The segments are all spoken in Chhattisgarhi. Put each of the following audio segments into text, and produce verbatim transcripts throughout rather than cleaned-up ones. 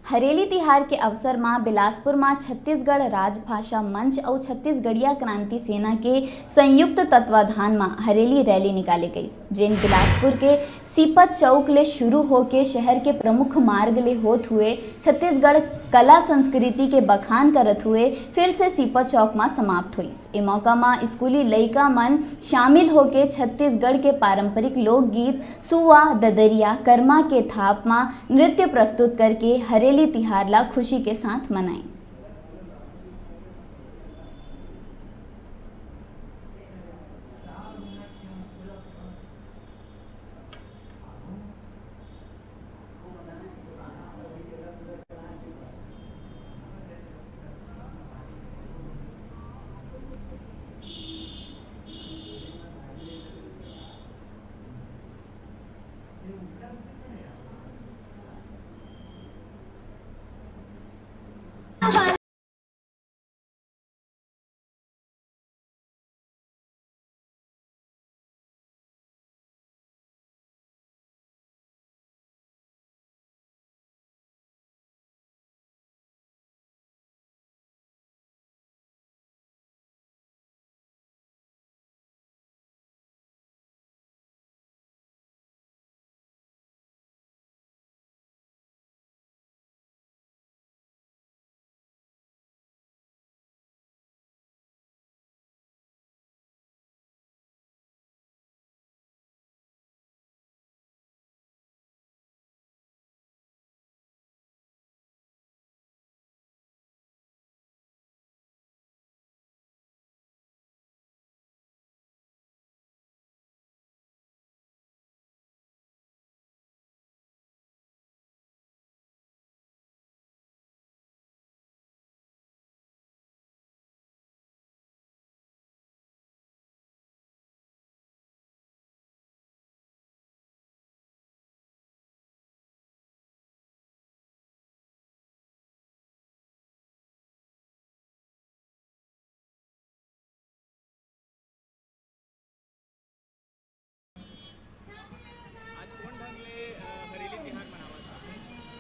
हरेली तिहार के अवसर म बिलासपुर म छत्तीसगढ़ राजभाषा मंच अउ छत्तीसगढ़िया क्रांति सेना के संयुक्त तत्वाधान म हरेली रैली निकाले गईस, जेन बिलासपुर के सीपत चौक ले शुरू होके शहर के प्रमुख मार्ग ले होत हुए छत्तीसगढ़ कला संस्कृति के बखान करत हुए फिर से सीपत चौक म समाप्त होइस। ए मौका म स्कूली लइका मन शामिल होके छत्तीसगढ़ के पारंपरिक लोकगीत सुआ, ददरिया, करमा के थाप म नृत्य प्रस्तुत करके हरेली तिहार ला खुशी के साथ मनाइन।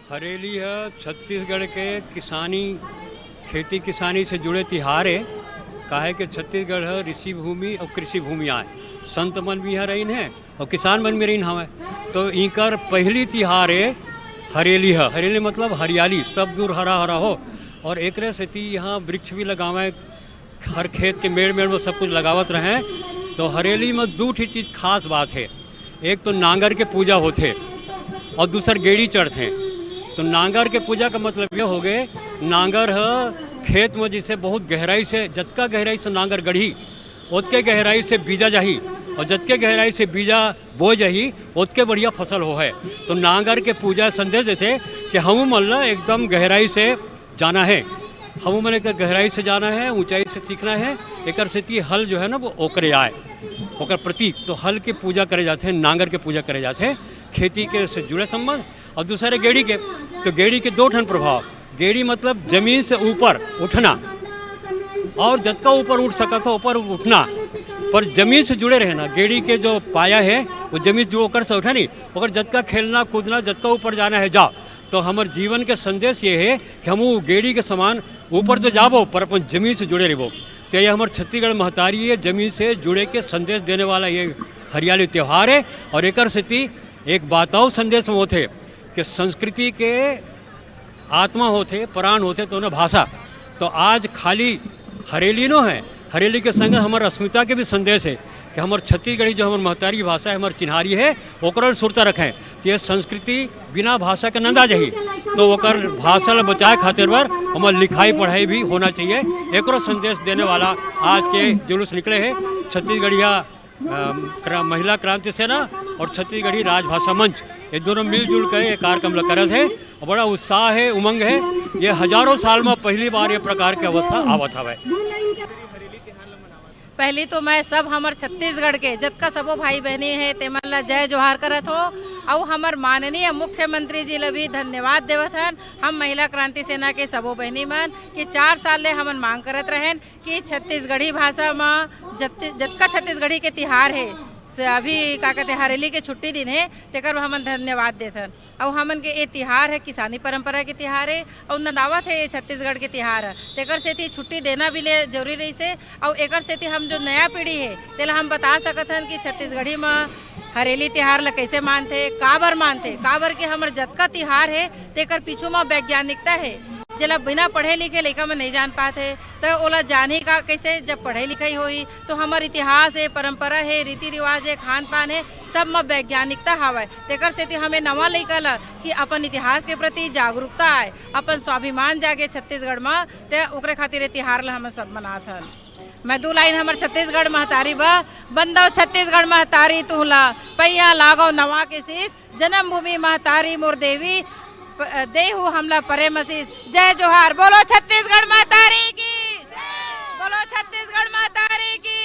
हरेली ह छत्तीसगढ़ के किसानी, खेती किसानी से जुड़े तिहार हे। काहे के छत्तीसगढ़ ह ऋषि भूमि अउ कृषि भूमि आय। संत मन भी इहाँ रहिन हे अउ किसान मन भी रहिन हवय। तो इँकर पहिली तिहार हे हरेली ह। हरेली मतलब हरियाली, सब दूर हरा हरा हो। अउ एकरे सेती इहाँ वृक्ष भी लगावय, हर खेत के मेड़ मेड़ म सब कुछ लगावत रहें। तो हरेली म दू ठी चीज खास बात हे, एक तो नांगर के पूजा होथे अउ दूसर गेड़ी चढ़थे। तो नांगर के पूजा का मतलब ये होगे, नांगर ह खेत म जइसे बहुत गहराई से, जतका गहराई से नांगर गड़ही, ओतके गहराई से बीजा जाही, अउ जतके गहराई से बीजा बोए जाही, ओतके बढ़िया फसल होहे। तो नांगर के पूजा संदेश देथे कि हमू मन ल एकदम गहराई से जाना हे, हमू मन एक गहराई से जाना हे, ऊंचाई से सीखना हे। एकर सेती हल जो हे ना, वो ओकरे आय, ओकर प्रतीक। तो हल के पूजा करे जाथे, नांगर के पूजा करे जाथे, खेती के से जुड़े संबंध। अउ दूसर गेड़ी के, तो गेड़ी के दो ठन प्रभाव। गेड़ी मतलब जमीन से ऊपर उठना, अउ जतका ऊपर उठ सकत हो, ऊपर उठना, पर जमीन से जुड़े रहना। गेड़ी के जो पाया हे, वो जमीन से जो ओकर से उठे नहीं, ओकर जतका खेलना, कूदना, जतका ऊपर जाना हे, जाव। तो हमर जीवन के संदेश ये हे कि हमू गेड़ी के समान ऊपर तो जाबो, पर अपन जमीन से जुड़े रहिबो। तो ये हमर छत्तीसगढ़ महतारी हे, जमीन से जुड़े के संदेश देने वाला ये हरियाली त्योहार हे। अउ एकर सेती एक बात अउ संदेश म होथे कि संस्कृति के आत्मा होथे, प्राण होथे, तो ना भाषा। तो आज खाली हरेली नो हे, हरेली के संग हमर अस्मिता के भी संदेश हे कि हमर छत्तीसगढ़ी जो हमर महतारी भाषा हे, हमर चिन्हारी हे, ओकरो सुरता रखें। तो ये संस्कृति बिना भाषा के नंदा जाही, तो ओकर भाषा ल बचाए खातिर बर हमर लिखाई पढ़ाई भी होना चाहिए। एकरो संदेश देने वाला आज के जुलूस निकले हे। छत्तीसगढ़िया अ, क्रा-, महिला क्रांति सेना अउ छत्तीसगढ़ी राजभाषा मंच, ये दोनों मिलजुल के ये कार्यक्रम ल करत हे। अउ बड़ा उत्साह हे, उमंग हे। ये हजारों साल म पहली बार ये प्रकार के अवस्था आवत हवय। पहली तो मैं सब हमर छत्तीसगढ़ के जतका सबो भाई बहनी हे, तेमन ला जय जोहार करत हो। अउ हमर माननीय मुख्यमंत्री जी ला भी धन्यवाद देवत हन, हम महिला क्रांति सेना के सबो बहनी मन, कि चार साल ले हमन मांग करत रहेन कि छत्तीसगढ़ी भाषा म जत-, जतका छत्तीसगढ़ी के तिहार हे, से अभी का कहते, हरेली के छुट्टी दिन हे, तेकर बर हमन धन्यवाद देथन। अउ हमन के ये तिहार हे, किसानी परंपरा के तिहार हे, अउ नदावत हे, ये छत्तीसगढ़ के तिहार हे, तेकर सेती छुट्टी देना भी ले जरूरी रहिस हे। अउ एकर सेती हम जो नया पीढ़ी हे, तेला हम बता सकत हन कि छत्तीसगढ़ी म हरेली तिहार ल कइसे मानथे, काबर मानथे, काबर के हमर जतका तिहार हे, तेकर पीछू म वैज्ञानिकता हे, जेला बिना पढ़े लिखे लइका मन नइ जान पात हे, त ओला जानही का कइसे? जब पढ़ाई लिखाई होही, तो हमर इतिहास हे, परंपरा हे, रीति रिवाज हे, खान पान हे, सब म वैज्ञानिकता हावय। तेकर सेती हमें नवा लइका ल कि अपन इतिहास के प्रति जागरूकता आय, अपन स्वाभिमान जागे छत्तीसगढ़ म, ते ओकरे खातिर ये तिहार ल हमन सब मनात हन। मैं दू लाइन हमर छत्तीसगढ़ महतारी ब, बंदव छत्तीसगढ़ महतारी तुहला, पैया लागव नवा के शीश, जन्मभूमि महतारी मोर देवी, प-, देहु हमला परे मसीस। जय जोहार, बोलो छत्तीसगढ़ महतारी की, बोलो छत्तीसगढ़ महतारी की।